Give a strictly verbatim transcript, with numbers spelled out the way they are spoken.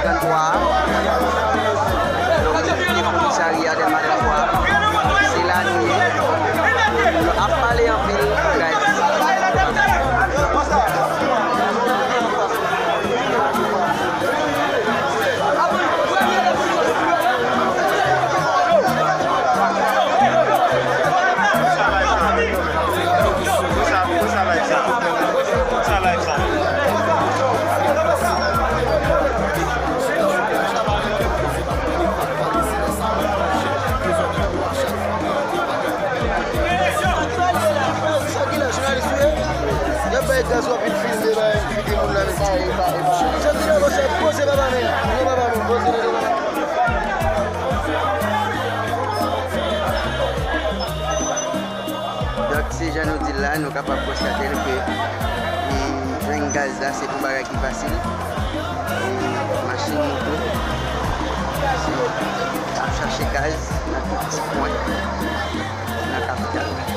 Trannntwa a, nou rete komisarya Dèlma trannntwa a. Se la nou ye. Nou ap pale anpil, guys. Sa ki la, jounalis ou ye? Y ap bay gaz, w ap vin filme, bay, figi moun la, mesye. Sa ki la, monchè, poze papa, men. Non, papa, men, poze, non, papa. Donk, se jan nou di l la, nou kapab konstate l ke, e, jwenn gaz la, se yon bagay ki fasil. E, machin, moto, se ap chache gaz nan tout ti kwen nan kapital la.